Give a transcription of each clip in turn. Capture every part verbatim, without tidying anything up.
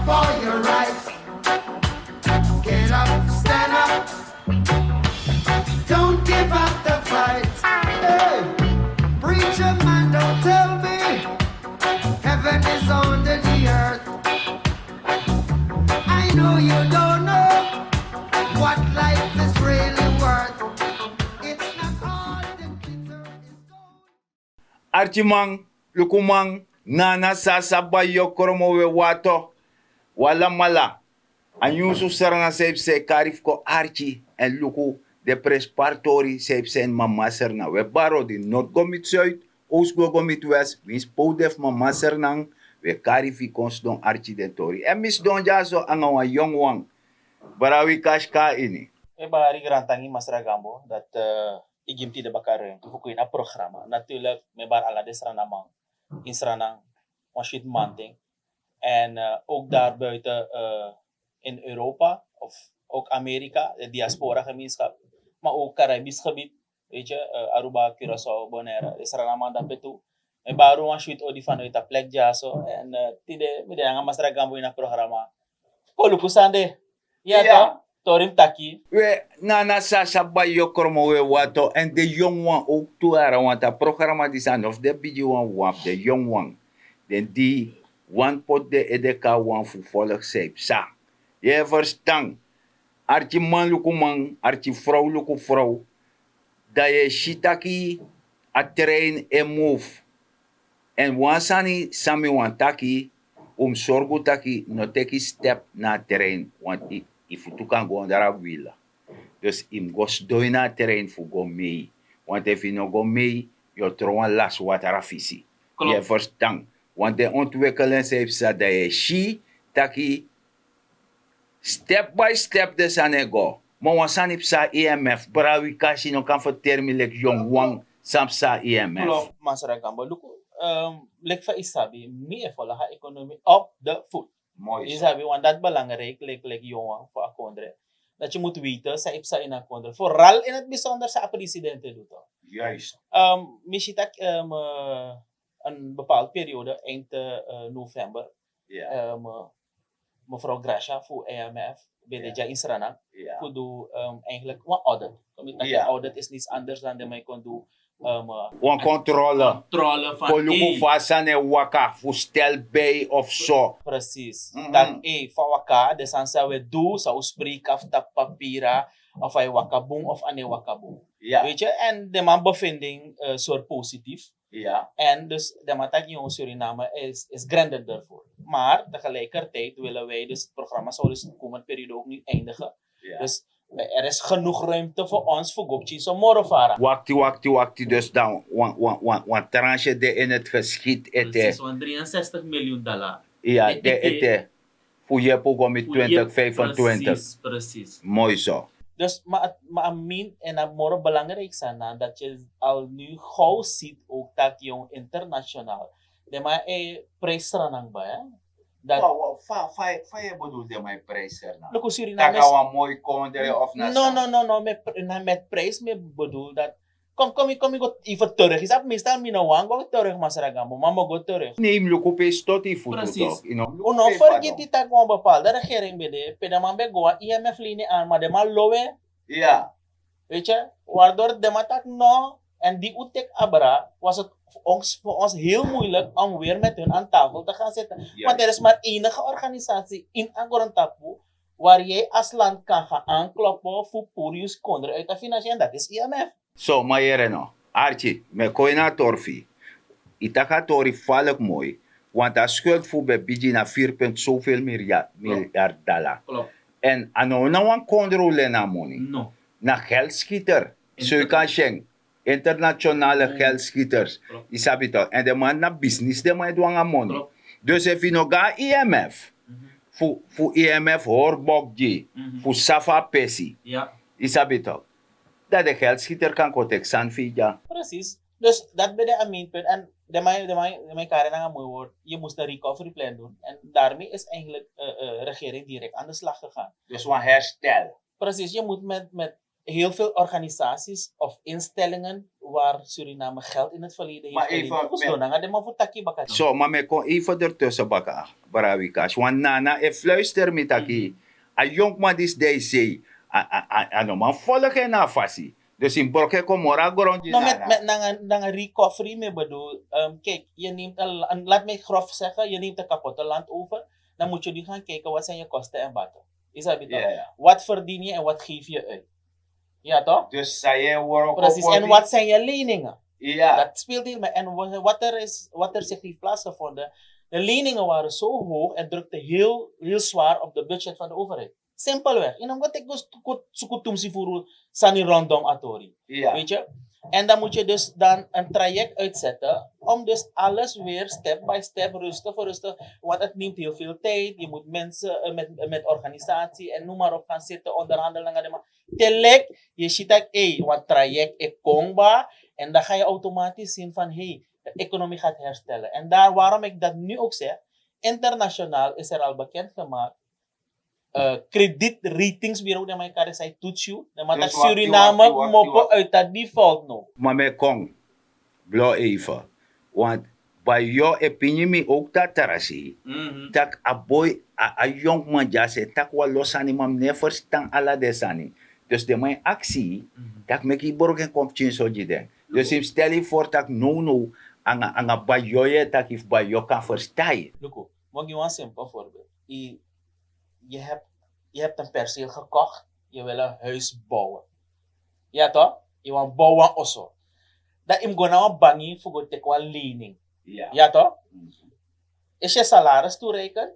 For your right. Get up, stand up. Don't give up the fight. Hey, preacher man, don't tell me heaven is under the earth. I know you don't know what life is really worth. It's not all that glitters is gold. Arkiman, lukuman, nana sasa bai yokromo we wato. Wala mala. A nyunsu serna seipse kari fu kon arki èn luku den prenspari tori seipse ini mama serna. We baro di noti go miti suit, owsku go miti west, winsi pe un de fu mama sernan, we kari fu yu kon sidon arki den tori. Èn mi sidon dyaso nanga wan yongu wan. Bra wi kasi kon na ini. E bari grantangi masra Gambo dati, eh, yu gi mi tide baka ruimte fu kon ini a programa. Natuurlik mi e bari ala den Srananman ini Sranan wan switi manten. En eh, ook daarbuiten eh, in Europa of ook Amerika, de diaspora gemeenschap, maar ook Caribisch gebied, weet je, eh, Aruba, Curaçao, Bonaire, den Srananman dape tu. Mi e bari wan switi odi vanuit a plek dyaso. En eh, tide mi de nanga masra Gambo ini a programa. Kon luku san de. Ya, ya, toch? Tori mus taki. We, nana sasa bai yokromo we wato èn den yongu wan owktu, ara, want a programa disi a no fu den bigi wan, wan fu den yongu wan. Den di wani poti den ede kon na wan fu folku san yu psa. Yu e ferstan? Arkiman luku man, arkifrow luku frow. Dan yu e si taki a trein e move. Èn wan sani san mi wani taki, un mus sorgu taki no teki step na a trein, want yu, yu futu kan go onder a wila. Dus yu mus go sidon ini a trein fu go mei. Want efu yu no go mei, yu o tron wan lasi watra fisi. Yu e ferstan? Want den ontwikkeling san yu psa, dan yu e si taki step by step den sani e go. Ma wan sani psa, I M F, bra wi kasi no kan ferteri mi leki yongu wan san psa, I M F. Klopt, masra Gambo. Luku, ehm, leki fa yu sabi, mi e folg a economie op de voet. Mooi. Yu sabi, want dat belangrijk, leki, leki yongu wan fu a kondre. Dat yu moet weten san e psa ini a kondre. Vooral in het bijzonder san a president e du, toch? Juist. Ehm, mi si taki, ehm, eh, een bepaalde periode, eind eh, november, ehm, eh, mevrouw Gracia fu I M F ben de dya in Sranan fu du, ehm, eigenlijk wan audit. Omdat taki audit is niets anders dan den man kon du, ehm, eh, wan controle. Controle van, kon luku fa a sani e waka, fu stel bij of so. Precies. Taki, hey, fa waka, den sani san we du, san un spreken af tapu papira, of a e waka bun of a no e waka bun. Weet je, en den man bevinding eh, soort positief. Ja. En dus den man taki, jongen, Suriname is, is grendeler daarvoor. Maar tegelijkertijd willen wij dus, het programma zou dus de komende periode ook niet eindigen. Ja. Dus eh, er is genoeg ruimte voor ons fu go pikin so moro fara. Wakti, wakti, wakti, dus dan wan, wan, wan, wan tranche de in het geschiet ete. Precies, wan drieënzestig miljoen dollar. Ja, de ete. Fu yepi un go miti twintig vijfentwintig. Precies, precies. Mooi so. Dus, maar het, maar a mean, en a moro belangrijk sani na dat je al nu gauw ziet ook dat jong internationaal. Den man e prijs Sranan, hè? Dat wa, wa, fa, fa, fa yu e bedoel den man e prijs Sranan? Luku Suriname. Taki a wan moi kondre of na no, san? No, no, no, met, na met prijs mi e bedoel dat Kom, kom, kom, mi go even terug. Yu sabi, meestal mi no wani go terug, masra Gambo, ma mi o go terug. Nee, mi luku pe yu stoti yu futu, toch? Yu no luku pe yu fadon. Un no fergiti taki wan bepaalde regering ben de, pe den man ben go wan I M F leni aan, ma den man lowe. Ja. Weet je, waardoor den man taki no, en die un teki abra, was het voor ons, voor ons heel moeilijk om weer met hun aan tafel te gaan zitten. Juist. Want er is maar enige organisatie in a grondtapu waar jij als land kan gaan aankloppen fu puru yu kondre uit a financiën, en dat is I M F. So, ma yere no. Arki, mi e kon ini a tori fu yu. Yu taki a tori falek moi, want a schuld fu un ben bigin na vier punt zoveel miljard, miljard dala. Klopt. En a no na wan kondre un leni a moni. No. Na geldschieter. So yu kan si en, internationale geldschieters. Klopt. Yu sabi toch. En den man na business den man e du nanga moni. Klopt. Dus efu yu no go na I M F, fu, fu I M F hori bokdi, fu safu a pesi. Ja. Yu sabi toch. Dan den geldschieter kan kon teki sani fu yu dya. Precies. Dus dat ben de a main punt. En den man, den man, den man kari nanga moi woord, je moest een recovery plan doen. En daarmee is eigenlijk eh, eh, regering direct aan de slag gegaan. Dus wan herstel. Precies, je moet met, met heel veel organisaties of instellingen Waar Suriname geld in het verleden heeft geleend. Even dus men- Nanga de man fu taki baka. So, maar men kon even ertussen baka. Barawikas. Want nana e fluister mi taki. A jonkman disi dei sei. A, a, a, a no man volg en na fasi. Dus in broke kon mora grond. No, met, met nanga, nanga recovery me bedoel. Um, kijk, je neemt een, een, laat mij grof zeggen, je neemt een kapotte land over. Dan moet je nu gaan kijken wat zijn je kosten en baten. Is dat bedoel? Ja, ja. Wat verdien je en wat geef je uit? Ja, toch? Dus zij je work. Precies, en wat zijn je leningen? Ja. Dat speelt heel mee. En wa- wat er, is, wat er zich heeft plaatsgevonden, de leningen waren zo hoog en drukten heel, heel zwaar op de budget van de overheid. Simpelweg. In omdat ik dus sukutumsi voor sani rondom atori. Ja. Weet je? En dan moet je dus dan een traject uitzetten om dus alles weer step by step, rustig voor rustig. Want het neemt heel veel tijd. Je moet mensen uh, met, met organisatie en noem maar op gaan zitten, onderhandelen. Telek, je ziet dat, hey, want traject e kon kba, en dan ga je automatisch zien van, hey, de economie gaat herstellen. En daar, waarom ik dat nu ook zeg, internationaal is er al bekendgemaakt, uh, kredietratingbureau, dan man kan zij toets you, dan man dat Suriname mopo uit dat default no. Maar mij kon, blo even. Want bij jou opinion mi ook dat terasi. Mhm. Tak a boy, a, a young man dya se, tak wan lo sani, man ne verstan ala den sani. Dus den man e aksi, mhm, tak meki borgen kon pikin so gi den. Dus im stel yu voor tak no no, anga, anga bai yo ye tak if bai yo kan verstan yu. Luku, mo gi wan simpel voorbeeld. I, je hebt, je hebt een perceel gekocht, je wil een huis bouwen. Ja toch? Je wil bouwen wan oso. Dan im go na wan bangi fu go teki wan lening. Ja. Ja toch? Mhm. Is je salaris toereikend?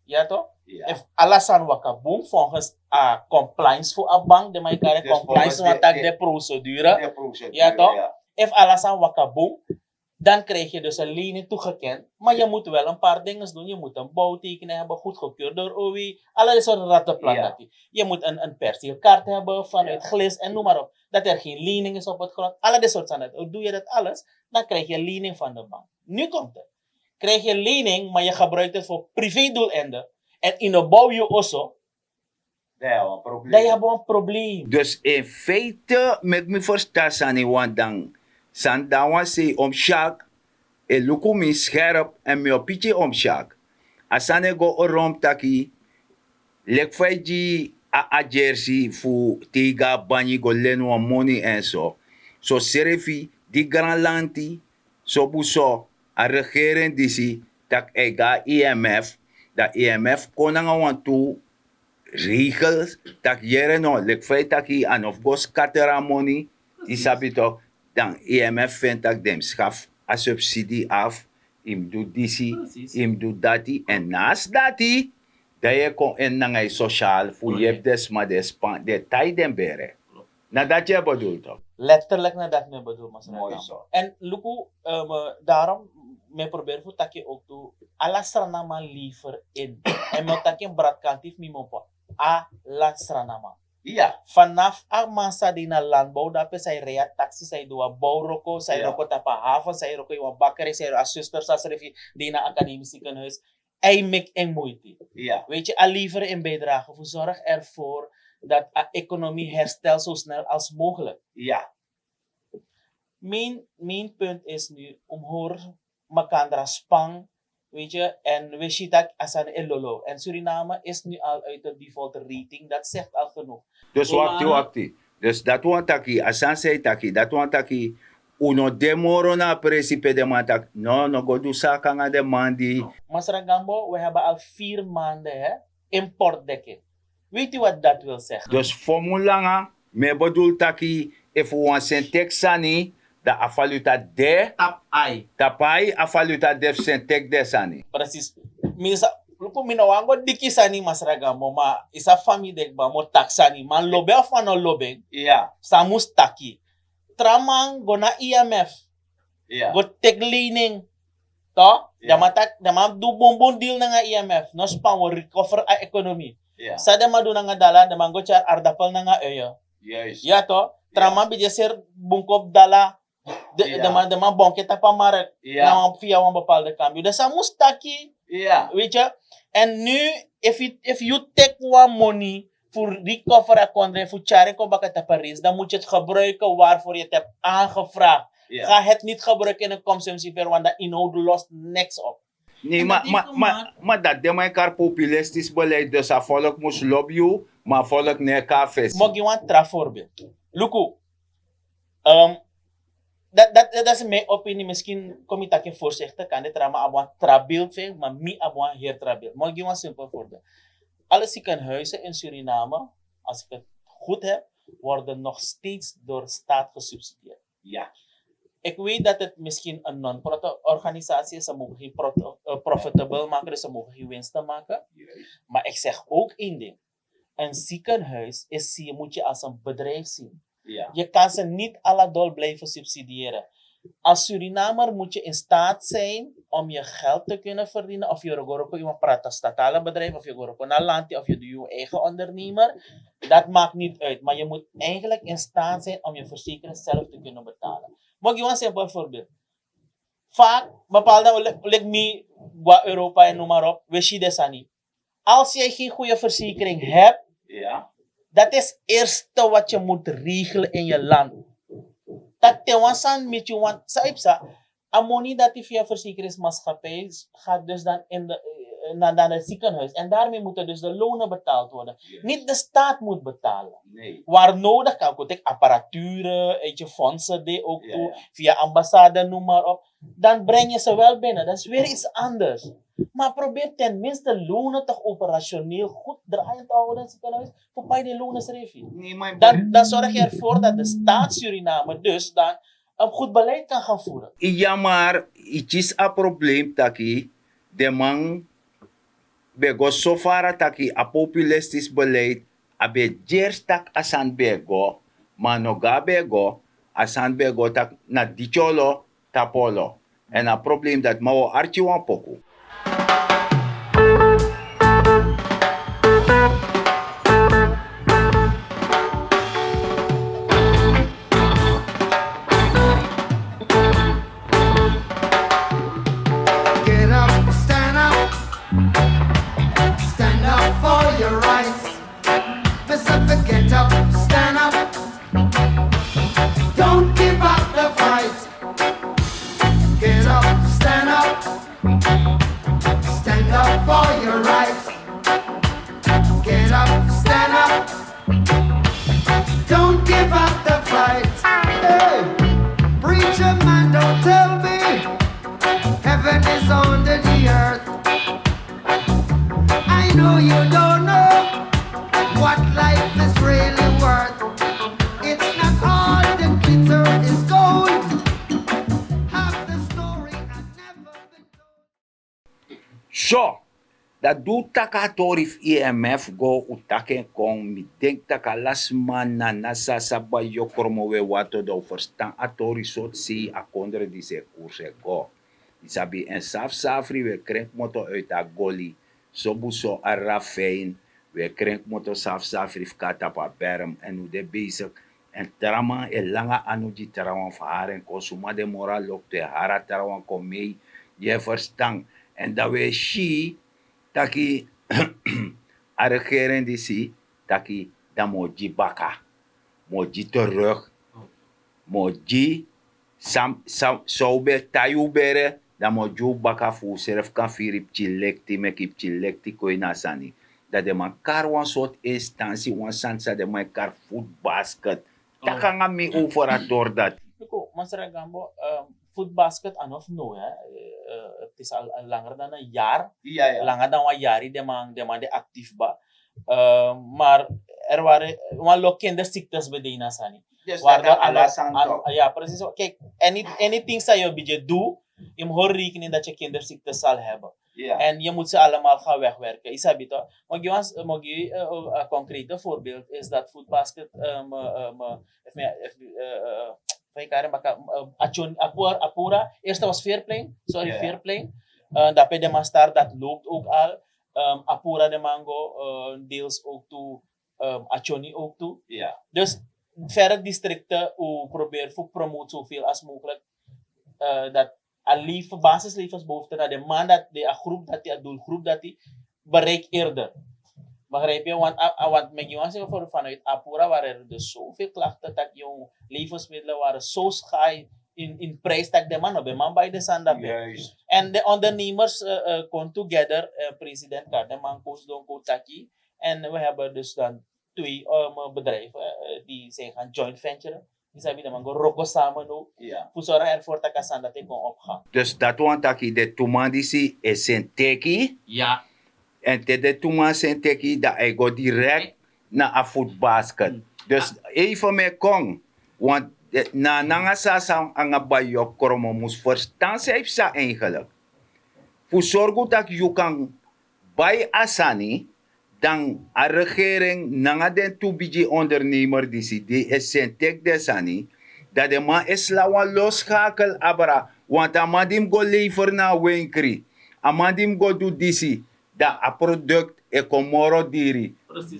Ja toch? Ja. If ala sani waka bun volgens a compliance fu a bank, den man e kari compliance, want dat de procedure. De procedure, ja toch? Ja. If ala sani waka bun, dan krijg je dus een lening toegekend. Maar je moet wel een paar dingen doen. Je moet een bouwtekening hebben, goedgekeurd door O W. Allerlei soorten rattenplan. Ja. Dat je. Je moet een, een perceelkaart hebben vanuit, ja, glis en noem maar op. Dat er geen lening is op het grond. Allerlei soorten zaken. Doe je dat alles, dan krijg je lening van de bank. Nu komt het. Krijg je lening, maar je gebruikt het voor privédoeleinden. En in de bouw je oso. Dan je hebt een probleem. Dus in feite, meki mi verstan sani wan dan. Sani dan wan sei om syak, e luku mi scherp, en mi o piki om syak. A sani e go orom taki, leki fa yu gi a, a jersey fu te yu go a bangi go leni wan moni en so. So srefi, di granlanti, so bun so, a regering disi, tak' a e go a I M F, dan I M F kon nanga wantu regel, tak' yere no, leki fa yu taki a no fu go scatter a moni, yu sabi tok, dan I M F feni tak' den mus schafu a subsidi af, yu mus du disi, yu mus du dati, èn na a sdati, dan yu e kon en nanga yu sociaal fu yepi den sma di e span, di e tai den bere. Na dati yu e bedoel tok? Letterlijk na dati mi e bedoel, masra. Mooi so. En luku, um, daarom mi e probeer fu taki ook tu, ala Srananman lever in. En mi o taki en bratkanti fu mi, mi o poti ala Srananman. Ja. Vanaf a man san de na landbouw dape, san e rei a taxi, san e du a bouwroko, san e roko tapu a haven, san e roko in wan bakkerij, san e a zuster san srefi de na academisch ziekenhuis. Hij maakt en moeite. Ja. Weet je, hij levert een bijdrage voor, zorg ervoor dat de economie herstelt zo snel als mogelijk. Ja. Mijn, mijn punt is nu om hoor Makandra Spang, weet je, en we zien dat Asan en Lolo. En Suriname is nu al uit de default rating, dat zegt al genoeg. Dus wakti, wakti. Dus dati wani taki, a sani san yu taki, dati wani taki, un no de moro na a presi pe den man taki, no, no go du saka nanga den man di. Masra Gambo, we hebben al vier maanden, hè, importdekking. Weet u wat dat wil zeggen? Dus fu mu langa, mi e bedoel taki, efu wan senteki sani, dan a valuta de. Tapu ai. Tapu ai, a valuta de fu senteki den sani. Precies. Mi sa, luku, mi no wani go diki sani, Masra Gambo, ma i sa fa mi de kba, mi o taki sani, ma lobi en fu a no lobi en. Ja. San mus taki. Tra man go na I M F. Ja. Go teki lening. Toch? Ja. Den man taki, den man du bunbun deal nanga I M F. No span, wi o recover a economie. Ja. San den man du nanga dala, den man go tyari aardappel nanga uien. Juist. Ja toch? Tra man bigin seri bunkopu dala. De, ja, den man, den man bonke tapu a markt. Ja. Na wan, via wan bepaalde cambio. Dus a mus taki. Ja. Weet je? En nu, efu, efu yu teki wan moni fu recover a kondre fu tyari en kon baka tapu a race, dan moet je het gebruiken waarvoor je het hebt aangevraagd. Ga het niet gebruiken in een consumptiefeer, want dan inhoud lost niks op. Nee, maar dat deed mijn kar populistisch beleid, dus a volk moest lobby you, maar volk nee kafes. Mogi wan tra voorbeeld. Luku, um, dat, dat, dat is mijn opinie. Misschien kom je taki voorzichtig, kan dit drama abwan trabeeld zijn, maar mi abwan hier trabeeld. Mogi wan simpel voorbeeld. Alle ziekenhuizen in Suriname, als ik het goed heb, worden nog steeds door staat gesubsidieerd. Ja. Ik weet dat het misschien een non-profit organisatie is, ze mogen geen pro- eh, profitable maken, dus ze mogen geen winsten maken. Maar ik zeg ook één ding. Een ziekenhuis is, je moet je als een bedrijf zien. Je kan ze niet alledol blijven subsidiëren. Als Surinamer moet je in staat zijn om je geld te kunnen verdienen. Of je goro kon iemand praten statale bedrijf, of je goro kon naar land, of je doet je eigen ondernemer. Dat maakt niet uit. Maar je moet eigenlijk in staat zijn om je verzekering zelf te kunnen betalen. Mag ik je een simpel voorbeeld? Vaak bepaalde, lik mi, qua Europa en noem maar op, we zien de sani. Als jij geen goede verzekering hebt, dat is het eerste wat je moet regelen in je land. Dat te wan sani met je want saipsa, a money dat die via verzekeringsmaatschappij gaat dus dan in de, eh, naar, naar het ziekenhuis. En daarmee moeten dus de lonen betaald worden. Niet de staat moet betalen. Waar nodig kan ik apparaturen, weet je, fondsen die ook toe, via ambassade, noem maar op. Dan breng je ze wel binnen. Dat is weer iets anders. Maar probeer tenminste lonen toch operationeel goed draaiend te houden in het ziekenhuis. Voor bij die lonen schrijf je. Dan, dan zorg je ervoor dat de staat Suriname dus dan een goed beleid kan gaan voeren. Iya, maar it is a probleem taki de man ben go so fara taki a populistisch beleid a ben dyers tak a sani ben go, ma no go a ben go, a sani ben go tak na dityolo tapolo. En a probleem dat ma wo arki wan poku. Get up, stand up, stand up for your rights. Mister, get up, stand up. Don't give up the fight. Get up, stand up. Stand up for your rights. Get up, stand up. Don't give up the fight. Hey, preacher man, don't tell me heaven is under the earth. I know you don't know what life is really worth. It's not all that glitter is gold. Half the story has never been told. So, dat du taki a tori fu I M F go, un taki en kon, mi denki tak' ala sma na nasa sa bai yokromo we wato, dan un ferstan a tori sortu sei a kondre disi e kursu e go. Yu sabi, en safsafri wi e kren kmoto uiti a goli, sobu so a rafin, wi e kren kmoto safsafri fu kon na tapu a berm, èn un de besik. Èn trawan e langa anu gi trawan fu hari en kon, suma de moro a loktu e hari a trawan kon mei. Yu e ferstan? Èn dan wi e si taki a regering disi taki dan mi o gi baka, mi o gi teruk, mi o gi san, san, san un ben e tai un bere, dan mi o gi un baka fu un srefi kan firi pikin lekti, meki pikin lekti kon ini a sani. Dan den man kari wan sortu instansi, wan sani san den man e kari food basket. Taki nanga mi over a tori dati. Luku, Masra Gambo, ehm, food basket, a no fu now, hè. Eh, eh, het is al, al langer dan een jaar. Langer dan wan yari den man, den man de actief ba. Ehm, maar er waren, wan lo kinderziektes ben de ini a sani. Dus waardoor dat alle, alle sani al, toch? Ja, precies. Kijk, any, anything san yu o bigin du, yu mus hori rekening dat je kinderziektes zal hebben. En je moet ze allemaal gaan wegwerken. Yu sabi toch? Mogi wan, mogi, eh, eh, een concrete voorbeeld is dat food basket, ehm, eh, ehm, eh, efu mi, efu, eh, eh, fa yu kari en baka, eh, Atyoni, Apura, Apura. Eerste was Veerplein, sorry, Veerplein. Eh, dape den man start, dat loopt ook al. Ehm, Apura den man go, eh, deels ook toe, ehm, Atyoni ook toe. Dus verre districten, we proberen voor promote zoveel als mogelijk, eh, dat a leven, basislevensbehoeften, dat de man dat, de a groep dat, die a doelgroep dat die bereikt eerder. Begrijp je? Want a- a- want meki wan sing voor vanuit Apura waren er dus zoveel klachten dat jong levensmiddelen waren zo schaai in in prijs dat de man op de man bij de sanda ben. Juist. En de ondernemers eh, eh, kon together eh, president Gardeman koos don kotaki. En we hebben dus dan twee eh, bedrijven eh, die zijn gaan joint venturen. Die zijn de man go roko samen ook. Ja. Voor zorgen ervoor dat kan sanda te kon opgaan. Dus dat want taki de tuman disi e senteki. Ja. En te de tuman senteki dan hij go direct na a food basket. Dus even me kon. Want na nanga sasa anga bayo kromo mus verstaan zij sa eigenlijk. Fu sorgu dat you kan bai a sani dan a regering nanga den tu bigi ondernemer disi di e sentek den sani, dan den man e sla wan los schakel abra. Want a man di mus go lever na a wenkri, a man di mus go du disi, dan a product e kon moro diri.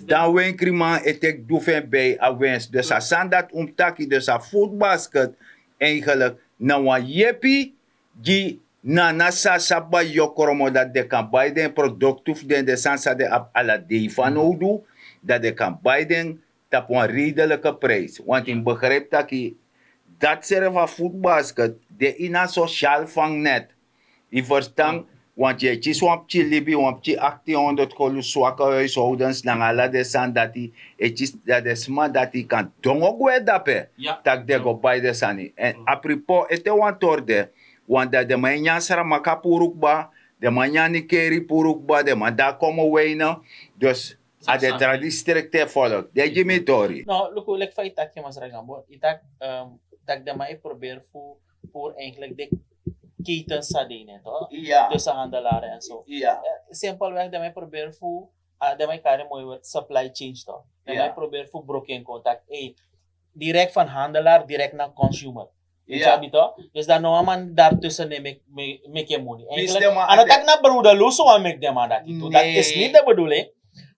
Dan a wenkriman e teki du fu en bij a wens. Dus a sani dati un mus taki dus a food basket eigenlijk na wan yepi gi nana san sabi bai yokromo dati den kan bai den produktu fu den den sani san den abi ala dei fanowdu, dati den kan bai den tapu wan redelike prijs. Want yu mus begrijpi taki dati srefi a food basket de ini a sosial vangnet. Yu ferstan? Want yu e kisi wan pikin libi, wan pikin achttien honderd kolu swake huishoudens nanga ala den sani dati, e kisi dati den sma dati kan dongo gwe dape. Tak' den go bai den sani èn a propos ete wan tori de, want dati den man e nyan sramaka puru kba, den man nyan nikeri puru kba, den man de a komo weine. Dus a de tra distrikti e folok den gi mi tori. No, luku leki fa yu taki masra gambo yu taki taki den man e probeer fu pour eigenlijk de ketens sa de nen toch? Tussen handelaren en zo. Simpelweg den man e probeer fu den man e kari moi word supply chain toch? Den man e probeer fu broken contact. Direct van handelaar direct na consumer. Sabi toch? Dus dan no wan man daar tussen ne meke moni. Eigenlijk ano taki na broederloos wan meki den man dati tu dat is niet de bedoeling.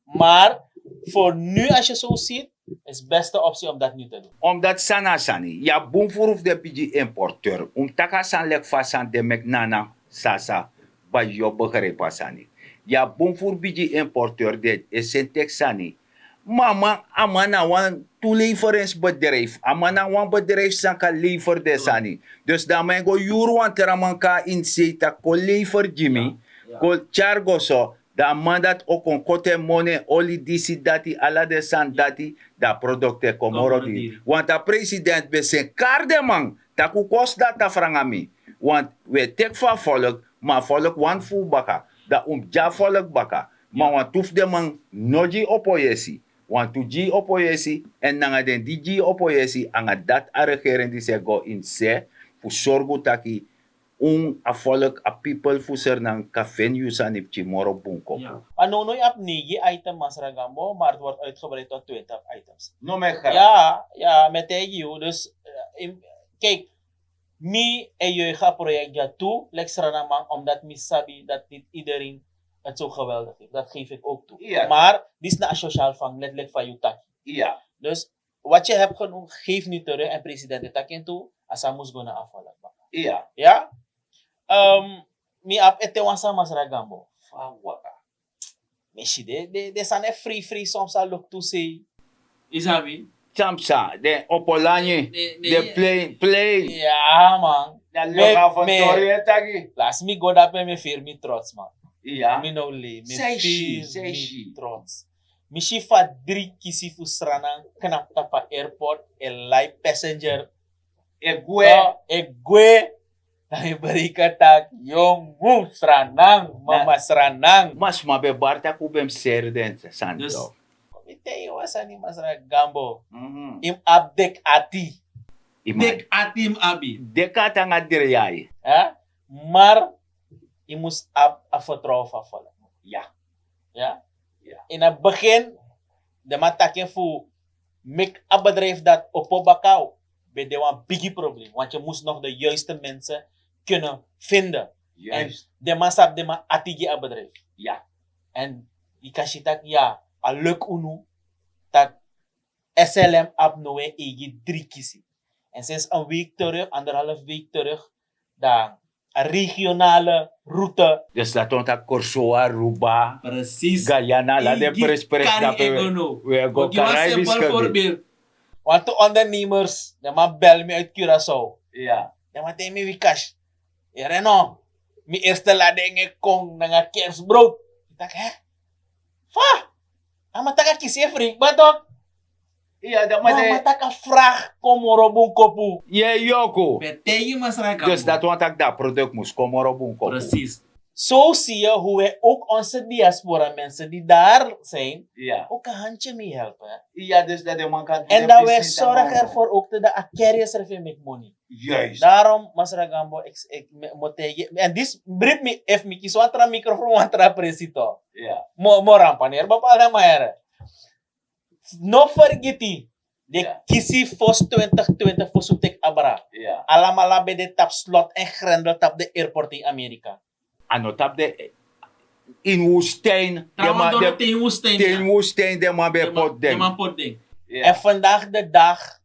Maar voor nu als je zo ziet is beste optie om dat niet te doen. Omdat sana sani ya bun furu fu de bigi importeur um taki a sani leki fa sani de meki nana sasa. Bai yu o begrijpi a sani. Ya bun furu bigi importeur de e senteki sani. Ma a man na wan tu leverensi bedrijfi a man na wan bedrijfi san kan lever den sani. Dus dan a man e go yuru wan tra man kon na ini sei tak' kon lever gi mi, kon tyari go so, dan a man dati o kon koti en moni en oli disi dati ala den sani dati, dan a produktu e kon moro diri. Want a president ben seni kari den man tak' un kosi dati a franga mi. Want un e teki fu a folk ma a folk wani fu un baka, dan un mus gi a folk baka. Ma wantu fu den man no gi yu opo yesi. Wantu gi yu opo yesi èn nanga den di gi yu opo yesi anga dati a regering disi e go ini se fu sorgu taki un a folk a pipel fu sernan kan feni yu sani pikin moro bun kopu. A no no yu abi neigi item masra gambo maar di word uitgebreid tot twintig items. No mi e gra. Ya ya mi e taigi yu dus kijk, mi e yuigi a proyekti ya tu leki sranaman omdat mi sabi dat niti iedereen het zo geweldig hefi dat gefi ik ook tu. Maar disi na a sosial fang letlik fa yu taki. Dus wat yu hebi genoem gefi niti terug èn president e taki en tu a sa mus go na a volk baka. Ya. Mi abi ete wan sani masra gambo fa waka. Mi si den sani e fri fri soms a luk tu sei. Yu sabi? Samsa den opolanyi, den plein plein. Ya man. Dan luk a fu tori e taki. Lasi mi go dape mi e firi mi trots man. Mi no lei mi e firi mi trots. Mi si fa dri kisi fu sranan knapu tapu a airport e lai passenger. E gwe. E gwe. Dan mi brika taki yongu sranan mama sranan. Ma sma ben bari taki un ben mus seri den sani. Mi taigi yu wan sani masra gambo. Yu mus abi deki ati. Deki ati yu mus abi. Deki ati nanga dri yai. Mar yu mus abi a fertrouwen fu a folk. Ya. Ya. Ini a begin den man taki en fu meki a bedrijfi dati opo baka. Ben de wan bigi problem want yu mus nog de juiste mensen kunnen vinden. En den man sabi den man ati gi a bedrijfi. Ya. En yu kan si taki ya a luk unu taki slm abi no en eigi dri kisi. En sinds een week terug anderhalf week terug dan a regionale route. Dus dat wan taki Kòrsou, Aruba, precies, Guyana, ala den pres pres dape. We go Caribische gebied. Wantu ondernemers, den man bel mi uit Curaçao. Den man taigi mi: Wikash, yere no, mi eerste lading e kon nanga kerstbrood. Mi taki hè? Fa? A man taki a kisi e fri kba tok. Iya, dan ma de. A man taki a vraag kon moro bun kopu. Ye yoku. Betegi masra kambo. Dus dat wan taki dat product mus kon moro bun kopu. Precies. Zo zie je hoe wij ook onze diaspora mensen die daar zijn ook een handje mee helpen. Ja, dus dat de man kan doen. En dat wij zorgen ervoor ook dat de carriers ervoor make money. Juist. Daarom, masra kambo, ik, ik, mo tegen. En dit brief me, heeft me kies wantra microfoon, wantra presito. Ja. Mo, mo rampaner, bepaalde maar. No fergiti. De kisi fos twintig twintig fosu tek abra. Alamala ben de tap slot en grendel tap de airport in Amerika. A no tap de in woestijn. Ten woestijn, den man ben pot den. En vandaag de dag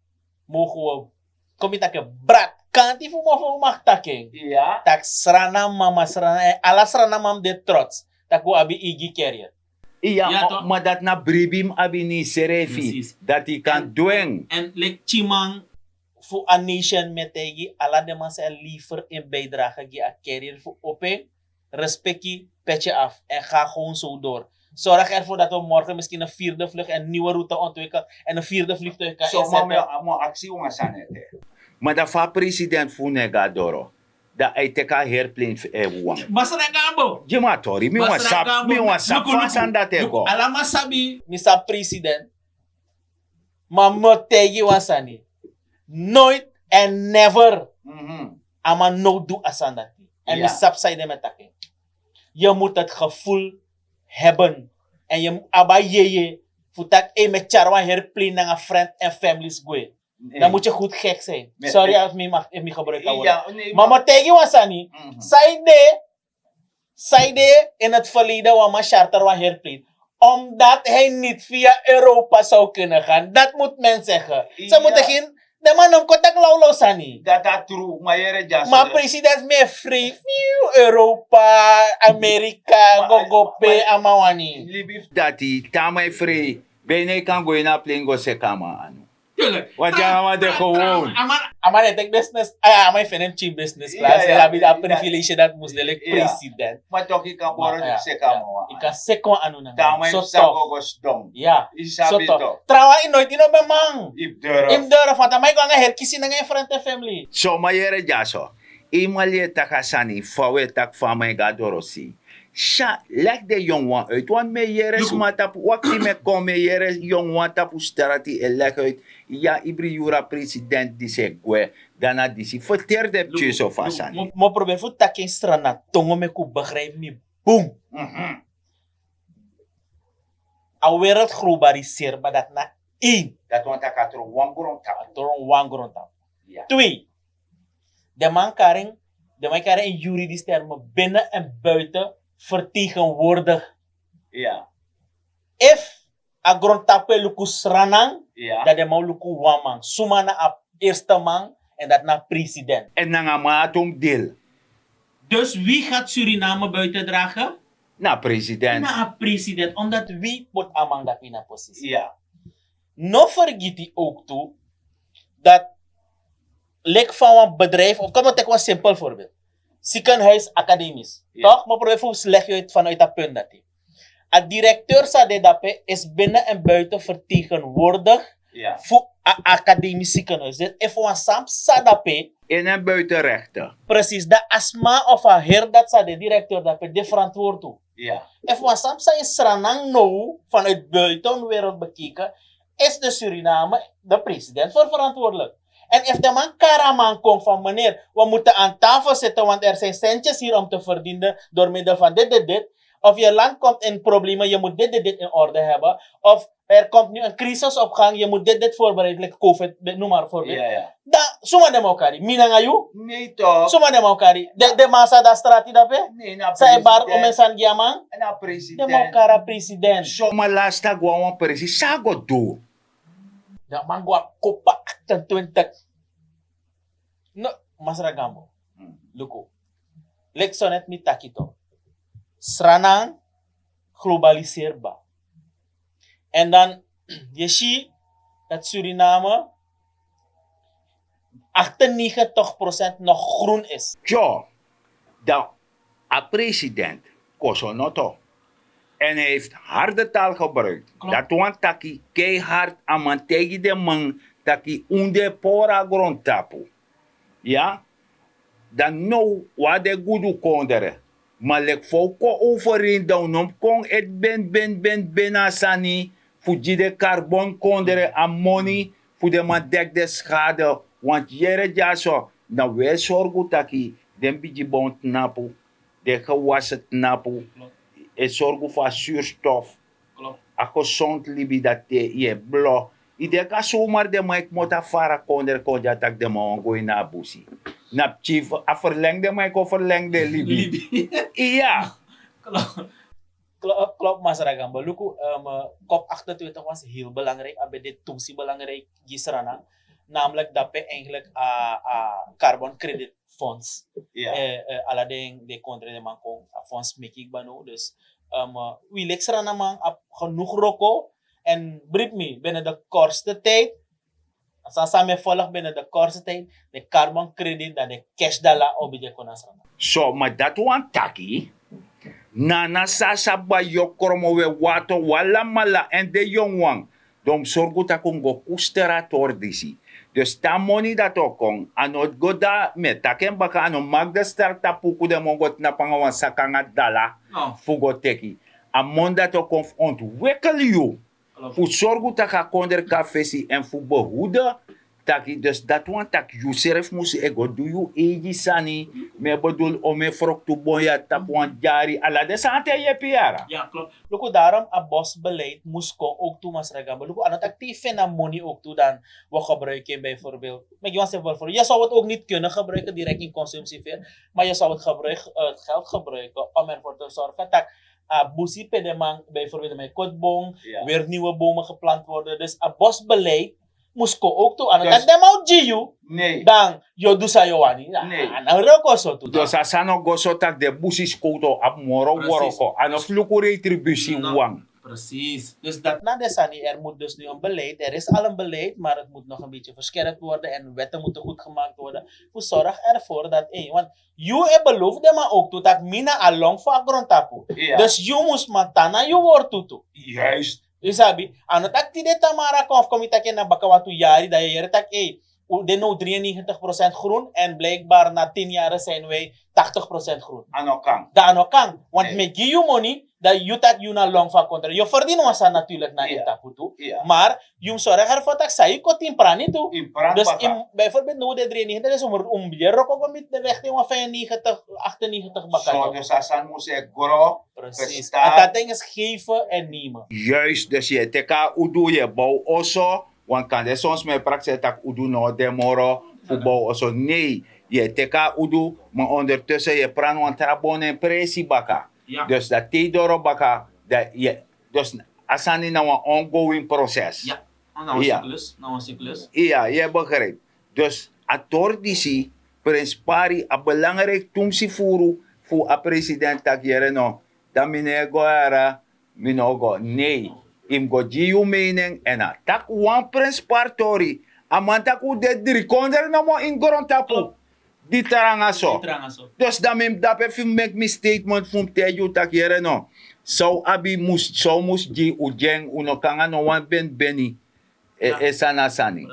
mogen we, kom je taki, brat, kanti fu mofo mag taki. Tak srana mama srana en ala srana mam de trots. Tak we abi igi carrier. Iya, ma dat na bribi mi abi ni serefi. Dati kan dwen. En leki chiman fu a nation, mi e taigi ala den man san e lever en bijdrage gi a carrier fu open, respeki, petje af en ga gewoon zo door. Zorg ervoor dat we morgen misschien een vierde vlucht en nieuwe route ontwikkelen en een vierde vliegtuig kan inzetten. Ma dan fa president fu nega doro. Dan a e teki a airplane fu e wan. Masra kambo. Gi mi a tori, mi wan sabi, mi wan sabi fa a sani dati e go. Ala man sabi. Mi sabi president. Ma mi o taigi wan sani. Nooit en never a man no du a sani dati. En mi sabi san ede mi e taki. Je moet het gevoel hebben. En je abi a yeye fu taki e mi e tyari wan airplane nanga friend en families gwe. Dan moet je goed gek zijn. Sorry als mi mag, mi gebruik dat woord. Maar mi o taigi wan sani. San ede, san ede in het verleden wan man charter wan airplane. Omdat hij niet via Europa zou kunnen gaan. Dat moet men zeggen. Ze moeten geen, de man no kon taki lawlaw sani. Dat a true, ma yere dyaso. Ma president mi e frei, fiu, Europa, Amerika, go go pe a man wani. Libi dati, te a man e frei. Bijna yu kan go ini a plane go seki a man anu. Tuurlijk. Want a man de gewoon. A man e teki business, a man e feni en pikin business class. En a abi a privilege dati mus de leki president. Ma toch yu kan boro yu seki a man wan. Yu kan seki wan anu nanga. So toch. Trawan yu noiti no ben man. Yu mus doro. Yu mus doro, want a man e go nanga herkisi nanga en friend en family. So ma yere dyaso. Yu man leri taki a sani fa we taki fa a man e go na doro si. Sa leki den yongu wan uit. Want mi e yere sma tapu, wakti, mi e kon, mi e yere yongu wan tapu strati e leki uit. Ya, ibri yuru a president disi e gwe. Dan na disi ferteri den pikin so fa sani. Mi o probeer fu taki en Sranan tongo meki un begrijp mi bun. A wereld globaliseer, ma dati na één. Dati wani taki a tron wan grontapu. A tron wan grontapu. Twee. Den man kari en, den man kari en in juridisch termen binnen en buiten vertegenwoordig. Efu a grontapu e luku Sranan, dan den man o luku wan man. Suma na a eerste man, en dati na president. En nanga a man ati un mus deel. Dus wie gaat Suriname buiten dragen? Na president. Na a president, omdat wie put a man dati in a positie. No fergiti ook tu dat leki fa wan bedrijf, of kom mi teki wan simpel voorbeeld. Ziekenhuis academisch. Toch? Mi o probeer fu leg uit vanuit dat punt dati. A directeur san de dape is binnen en buiten vertegenwoordig fu a academisch ziekenhuis. Dus efu wan sani psa dape. In en buiten rechten. Precies, dan a sma of a heri dati san de directeur dape, de verantwoord tu. Efu wan sani psa in Sranan now, vanuit buitenwereld bekeken, is de Suriname de president voor verantwoordelijk. En efu den man kari a man kon van meneer, we moeten aan tafel zitten, want er zijn centjes hier om te verdienen door middel van dit, dit, dit. Of je land komt in problemen, je moet dit, dit, dit in orde hebben. Of er komt nu een crisis op gang, je moet dit, dit voorbereiden, like covid, dit, noem maar voorbeeld. Dan, suma den man o kari? Mi nanga yu? Nee toch? Suma den man o kari? Den, den man san de na strati dape? Nee, na president. San e bari omen sani gi a man? Na president. Den man o kari a president. So ma lasta go na wan presi, san a go du? Dan a man go na kopa achtentwintig. No, Masra Gambo. Luku. Leki sonet mi taki to, Sranan globaliseer ba. En dan, je si dat Suriname achtennegentig procent nog groen is. Tyo, dan a president kosonoto. En hij heeft harde taal gebruikt. Dat wan taki keihard a man tegi de man taki unde pora grondtapu. Ya, dan no wade gudu kondere. Ma leki fa un kon overeen dan un no mus kon eti ben ben ben ben na a sani fu gi den karbon kondre a moni fu den man deki den skade. Want yere dyaso na un e sorgu taki den bigi bon tnapu, den gewase tnapu, e sorgu fu a surstof, a gesond libi dati yu e blo. Yu denki a somar den man e kmoto a fara kondre kon dya taki den man wani go ini a busi? Na pikin a ferlengi den man e kon ferlengi den libi. Iya. Klop masra gamba luku. Kop achtentwintig was heel belangrijk, a ben de tumsi belangrijk gi Sranan, namelijk dape eigenlijk a carbon credit fonds. Ala den de kondre den man kon a fonds meki kba no dus wi leki Sranan man abi genoeg roko. En bribi mi binnen de kortste tijd, san san mi e volg binnen de kortste tijd, de carbon credit dan de cash dala obi de kon na Sranan. So ma dati wan taki, nana sasa bayokromo we wato walamala en de yonwan. Dan un mus sorgu tak' un mus go kusteri a tori disi. Dus te a moni dati o kon a no go da mi e taki en baka a no maki de starti tapu uku den man go tnapu nanga wan saka nanga dala fu go teki. A moni dati o kon fu ontwikeli yu fu sorgu tak' a kondre kon na fesi èn fu behude. Taki dus dati wani tak' yu srefi mus e go du yu eigi sani. Mi e bedul omeni froktu bon ya tapu wan dyari ala den sani te yepi yara. Luku darom a bosbeleid mus kon owktu masra gamba luku a no taki te yu feni a moni owktu dan wi o gebruiki en bijvoorbeeld. Meki yu wan simpel voorbeeld yu sou het ook niet kunnen gebruiken direkt in consumptie veel, maar yu sou het gebruik het geld gebruiken om ervoor te zorgen tak' a busi pe den man bijvoorbeeld mi koti bon, weer nieuwe bomen geplant worden dus a bosbeleid mus kon owktu a no taki den man o gi yu. Dan yu o du san yu wani. A no roko so tu. Dus a sani o go so tak' den busi skowtu o abi moro wroko a no fu luku retribusi wan. Precies. Dus dat na de sani er moet dus nu een beleid, er is al een beleid maar het moet nog een beetje verscherpt worden en wetten moeten goed gemaakt worden. Fu sorg ervoor dat ei want yu e belofu den man owktu tak' mi na a long fu a grondtapu. Dus yu mus man tan na yu wortu tu. Juist. Yu sabi, a no taki tide tamara kon fu kon mi taki en na baka wantu yari dan yu yere taki ei, den now drie en negentig procent groen en blijkbaar na tin yari sin wi tachtig procent groen. A no kan. Dan a no kan. Want mi e gi yu moni dan yu taki yu na long fu a kontra yu o ferdini wan sani natuurlik na ini tapu tu. Maar yu mus sorg ervoor tak' san yu koti ini prani tu. Dus bijvoorbeeld now den drie en negentig dus un mus yere roko go miti de richting wan vijf en negentig, acht en negentig baka tu. Dus a sani mus e gro. Precies. A tata inges geven en nemen. Juist, dus yu e teki a udu yu e bow oso. Want kande soms mi e prakseri tak' udu no o de moro fu bow oso nei. Yu e teki a udu, ma ondertussen yu e prani wan tra bon na en presi baka. Dus dati te yu doro baka. Dus a sani na wan ongoing proses. Iya, yu e begrijpi. Dus a tori disi, prenspari a belangriki tumsi furu fu a president tak' yere no, dan mi no e go yara. Mi no o go nei. Yu mus go gi yu mening èn a taki wan prenspari tori. A man taki un de dri kondre nomo ini grontapu. Di tranga so. Dus dan mi mus dape fu meki mi statement fu mi taigi un tak' yere no, san un abi mus san un mus gi un gi en un no kon nanga no wan benibeni. E sani na sani.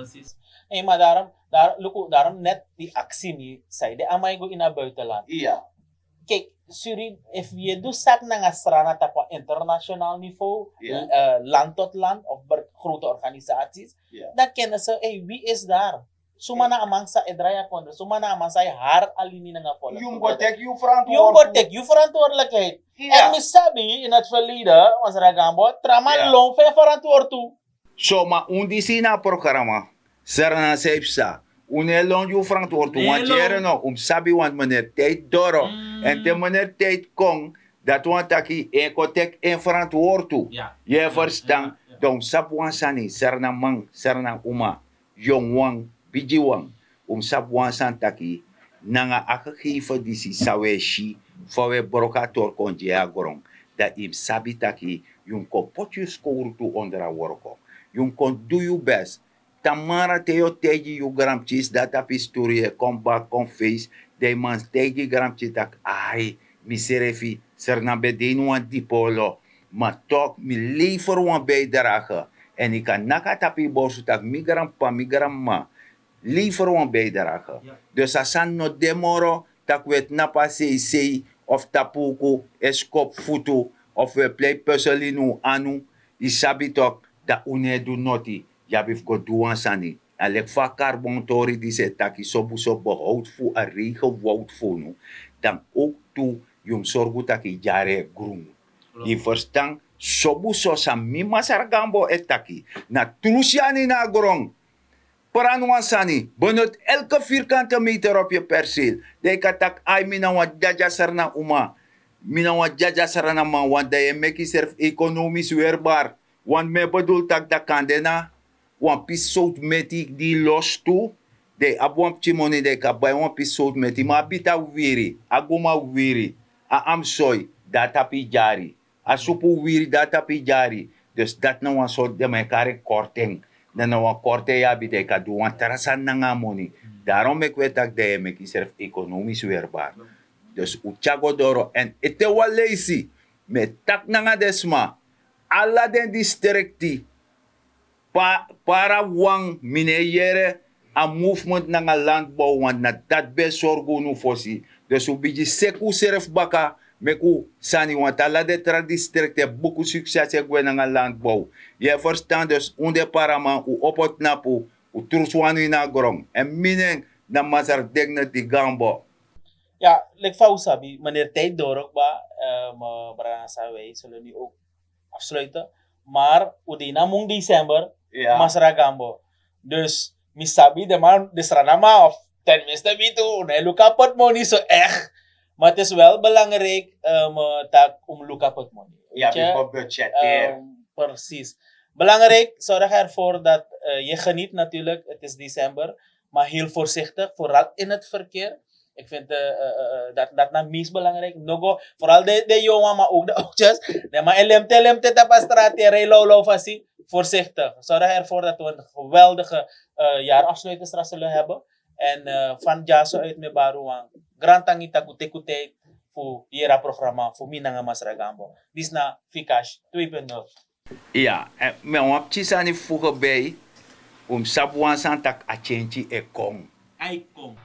Ei ma darom, luku darom net di aksi mi san yu de a man e go ini a buitenland. Keki suri, efu yu e du saki nanga srana tapu a international niveau, land tot land of grote organisaties, dan keni se ei wi is dari. Suma na a man san e drai a kondre suma na a man san e hari a lini nanga folok. Yu mus go teki yu verantwoordelijkheid. En mi sabi ini a ti verleden wan sragambo tra man lon fu en verantwoord tu. So ma un disi ini a programa, srana san yu psa, un no e lon gi un frantwortu. Wan tyere no un mus sabi wantu meneri tijdi doro. Èn te meneri tijdi kon, dati wani taki en kon teki en frantwortu. Yu e ferstan? Dan un mus sabi wan sani, srana man, srana uma, yongu wan, bigi wan. Un mus sabi wan sani taki nanga a gegeven disi san un e si, fa un e broko a tori kon gi en na gron, dan yu mus sabi taki yu mus kon poti yu skowru tu onder a worko. Yu mus kon du yu bes. Tamara te yu o taigi yu granpikin dati a pisturu yu e kon bak kon feisi, dan yu man taigi granpikin taki ai, misrefi, sernan ben de ini wan dipi olo, ma tok mi lever wan bijdrage. Èn yu kan naki na tapu yu borsu taki mi granpapa, mi granmama, lever wan bijdrage. Dus a sani no de moro, tak' un e tnapu a seisei of tapu uku, e skopu futu, of un e plei pesel ini un anu, yu sabi tok, dan un no e du noti. Yu abi fu go du wan sani. A leki fa a karbontori disi e taki, sobuso behowtu fu a reigenwowtu fu unu, dan owktu yu mus sorgu tak' yu dyari e grun. Yu ferstan? Sobuso san mi masra gambo e taki, na trusyani na a gron. Pran wan sani, benut elke virkante meter op yu perseel. Dan yu kan taki ai, mi na wan dyadya srana uma, mi na wan dyadya srana man, want dan yu e meki yuserfi ekonomis werbar. Want mi e bedul tak' dan kande na wan pisi sowtu meti di yu losi tu, dan yu abi wan pikin moni, dan yu kan bai wan pisi sowtu meti. Ma a bita wiwiri, a guma wiwiri, a amsoi, dan a tapu yu dyari. A supu wiwiri, dan a tapu yu dyari. Dus dati na wan sortu den man e kari en korting. Dan na wan korting yu abi, dan yu kan du wan tra sani nanga a moni. Daron meki un e taki dan yu e meki yuserfi ekonomis werbar. Dus un tyari go doro. Èn ete wan leisi, mi e taki nanga den sma, ala den distrikti, pa, para wan, mi no e yere a movement nanga landbow, want na dati ben e sorgu unu fosi. Dus un bigin seki unsrefi baka, meki un sani, want ala den tra distrikti e buku succes e gwe nanga landbow. Yu e ferstan? Dus un de paraman, un opo tnapu, un trusu wan ini a gron. Èn mi nen na masra Dignity Gambo. Ya, leki fa un sabi, meneer, tijd doro kba, eh, maar brada Sawe, zullen nu ook afsluiten. Maar un de ini a mun december, masra Gambo. Dus mi sabi den man, den srana man, of tenminste mi tu, un no e luku a portemonnee so echt. Maar het is wel belangrijk, eh, tak' un luku a portemonnee. Weet je? Precies. Belangrijk, zorg ervoor dat, eh, je geniet natuurlijk. Het is december. Maar heel voorzichtig, vooral in het verkeer. Ik vind, eh, eh, eh, dat, dat na meest belangrijk. No go, vooral de, de jongen, maar ook de oudjes. Nee, maar en lemte, lemte tapu a straat, en rij lauw, lauw fasi. Voorzichtig. Zorg ervoor dat we een geweldige, eh, jaarafsluiting straks zullen hebben. En, eh, van dyaso uit mi e bari un wan grantangi tak' un teki un tijd fu yere a programma fu mi nanga masra Gambo. Disi na Fikash twee punt nul. Ya, eh, mi wan pikin sani fu gebei. Un mus sabi wan sani tak' a tyentyi e kon. A e kon.